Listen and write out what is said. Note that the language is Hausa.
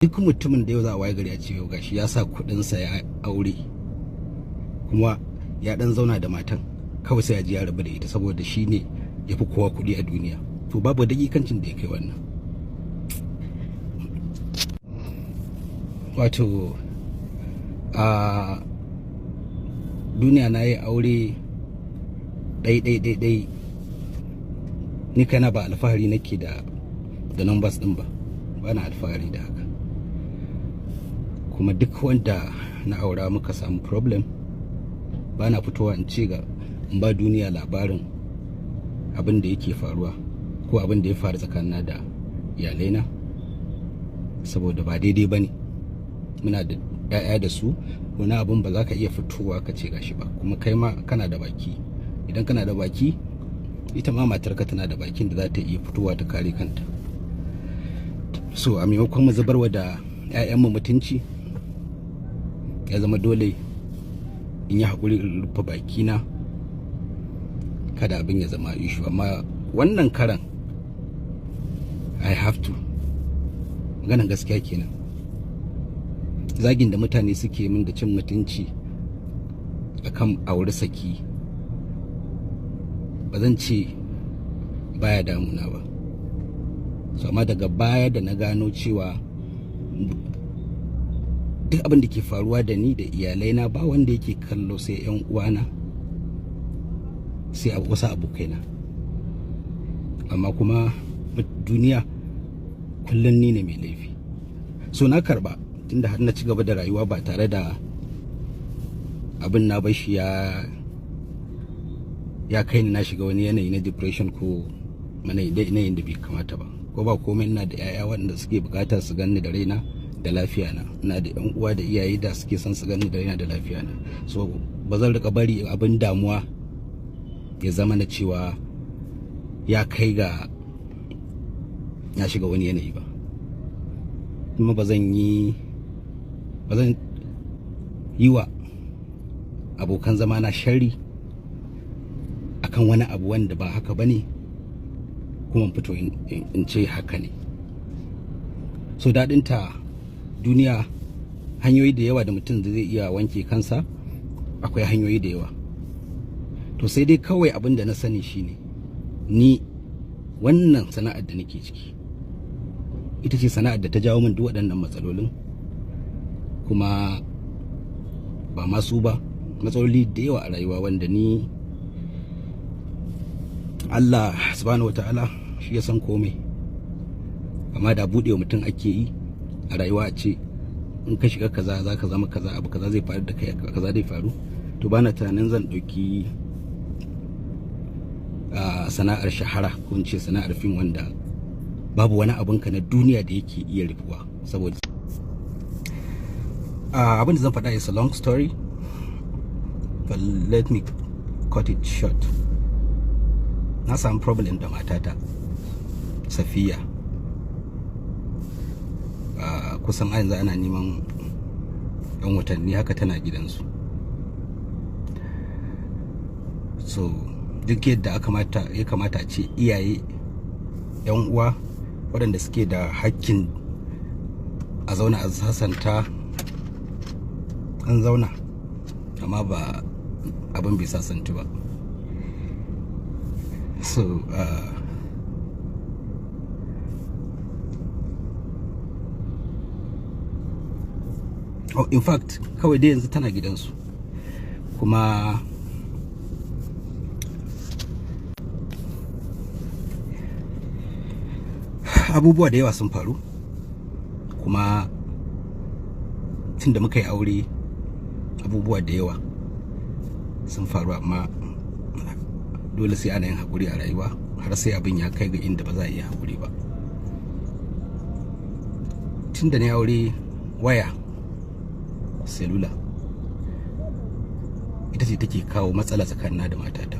Duk mutumin da yau za a waye gari a ce yau gashi ya sa kuɗinsa ya aure kuma ya dan zauna da matan, kawai sai ya ji ya rabu da ita saboda shi ne ya fi kowa kuɗi a duniya. To babu dakikancin da ya kai wannan. Wato a duniya na yi aure ɗai. Ni kana ba alfahari nake da numbers ɗin ba, ba na alfahari da haka. Kuma duk wanda na aura muka samu problem, ba na fitowa in ce ga in ba duniya labarin abin da yake faruwa ko abin da ya faru tsakanina da iyalaina, saboda ba daidai ba ne. Muna da 'ya'ya da su, wani abin ba za ka iya fitowa ka ce gashi ba. Kuma kai ma kana da baki, idan kana da baki ita ma matarka tana da bakin da za ta iya fitowa ta kare kanta. So a maimakon mu zubarwa da 'ya'yanmu mutunci, ya zama dole in yi haƙuri in rufe bakina kada abin ya zama issue. Amma wannan karan I have to. Maganan gaskiya kenan. Zagin da mutane suke min da cin mutunci akan aure saki, ba zan ce baya damuna ba. So amma daga baya da na gano cewa duk abin da ke faruwa da ni da iyalaina ba wanda yake kallo sai yan uwana, sai wasu abokaina. Amma kuma duniya kullum ni ne mai laifi. So na karba, tunda har na ci gaba da rayuwa ba tare da abin na bashi ya kai ni na shiga wani yanayi na depression ko yanayin da bai kamata ba. Ko ba komai, ina da 'ya'ya waɗanda suke buƙatar su ganni da raina da lafiya na, ina da yan uwa da iyaye da suke son su ganni da raina da lafiya na. So ba zan rika bari abin damuwa ya zama na cewa ya kai ga ya shiga wani yanayi ba. Kuma ba zan yi wa abokan zama na sharri akan wani abu wanda ba haka bane kuma fito in ce haka ne. So daɗinta duniya, hanyoyi da yawa da mutum zai iya wanke kansa, akwai hanyoyi da yawa. To sai dai kawai abin da na sani shine ni wannan sana'ar da nake ciki ita ce sana'ar da ta jawo min duk waɗannan matsalolin. Kuma ba masu ba, matsaloli da yawa a rayuwa wanda ni Allah subhanahu wataala shi ya san komai. Amma da buɗewa mutum ake yi a rayuwa a ce in ka shiga kaza za ka zama kaza, abu kaza zai faru da kai, kaza zai faru, to bana tunanin zan ɗauki sana'ar shahara ko in ce sana'ar fim wanda babu wani abun ka na duniya da yake iya rufuwa. Saboda abin da zan faɗa is a long story, but let me cut it short. Na samu problem da matata Safiya. Kusan a yanzu ana neman yan watanni haka tana gidansu. So duk yadda ya kamata a ce iyaye, yan uwa waɗanda suke da hakkin a zauna a sasanta, an zauna, amma ba abin bai sasantu ba. So oh, in fact kawai dai yanzu tana gidansu. Kuma abubuwa da yawa sun faru. Kuma tun da muka yi aure abubuwa da yawa sun faru, amma dole sai ana yin haƙuri a rayuwa har sai abin ya kai ga inda ba za a iya haƙuri ba. Tun da na aure, waya selula ita ce take kawo matsala tsakanina da matata.